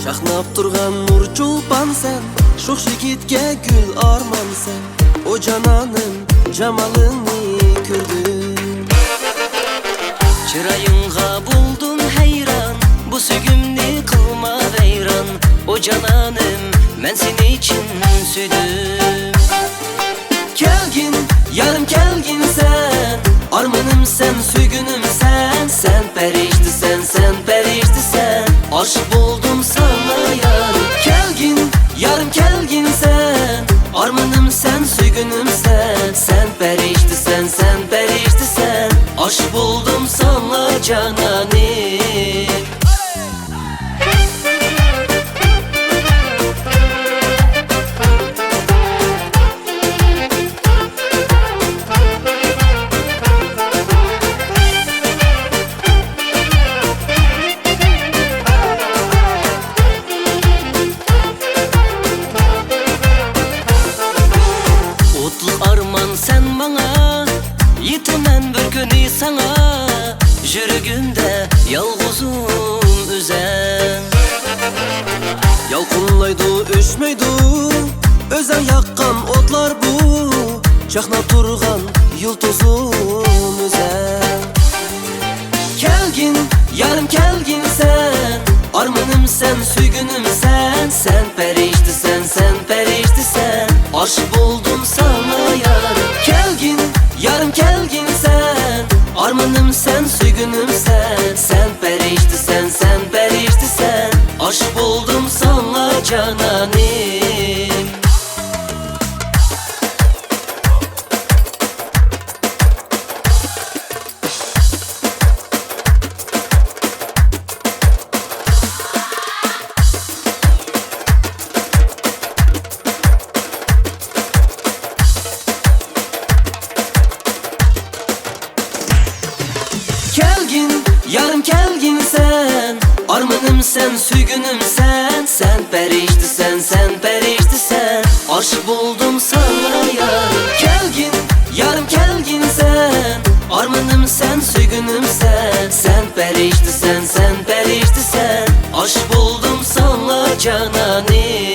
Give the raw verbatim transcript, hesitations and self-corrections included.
چاقناپ تۇرغان نۇر چولپان سەن، شوخ يىگىتكە گۈل ئارمان سەن، ئو جانانىم، جامالىڭنى كۆردۈم. چىرايىڭغا بولدۇم ھەيران، بۇ سۆيگۈمنى قىلما ۋەيران، ئو جانانىم، مەن سېنى چىن سۆيدۈم. كەلگىن، يارىم كەلگىن سەن، ئارمىنىم سەن، سۆيگۈنۈم سەن، سەن پەرىشتە سەن، سەن پەرىشتە سەن، ئاشىق بولدۇم ساڭا يار. كەلگىن، يارىم كەلگىن سەن، ئارمىنىم سەن، سۆيگۈنۈم سەن، سەن پەرىشتە سەن، سەن پەرىشتە سەن، ئاشىق بولدۇم ساڭا جانانىم. ئوتلۇق ئارمان سەن ماڭا، يېتىمەن بىر كۈنى ساڭا، يۈرىكىمدە يالغۇزۇم ئۆزەڭ. يالقۇنلايدۇ، ئۆچمەيدۇ، ئۆزەڭ ياققان ئوتلار بۇ، چاقناپ تۇرغان يۇلتۇزۇم ئۆزەڭ. كەلگىن، يارىم كەلگىن سەن، ئارمىنىم سەن، سۆيگۈنۈم سەن، سەن پەرىشتە سەن، سەن پەرىشتە سەن، ئاشىق بولدۇم ساڭا يار. كەلگىن، يارىم كەلگىن سەن، ئارمىنىم سەن، سۆيگۈنۈم سەن، سەن پەرىشتە سەن، سەن پەرىشتە سەن، ئاشىق بولدۇم ساڭا جانانىم. كەلگىن، يارىم كەلگىن سەن، ئارمىنىم سەن، سۆيگۈنۈم سەن، سەن پەرىشتە سەن، سەن پەرىشتە سەن، ئاشىق بولدۇم ساڭا يار. كەلگىن، يارىم كەلگىن سەن، ئارمىنىم سەن، سۆيگۈنۈم سەن، سەن پەرىشتە سەن، سەن پەرىشتە سەن، ئاشىق بولدۇم ساڭا جانانىم.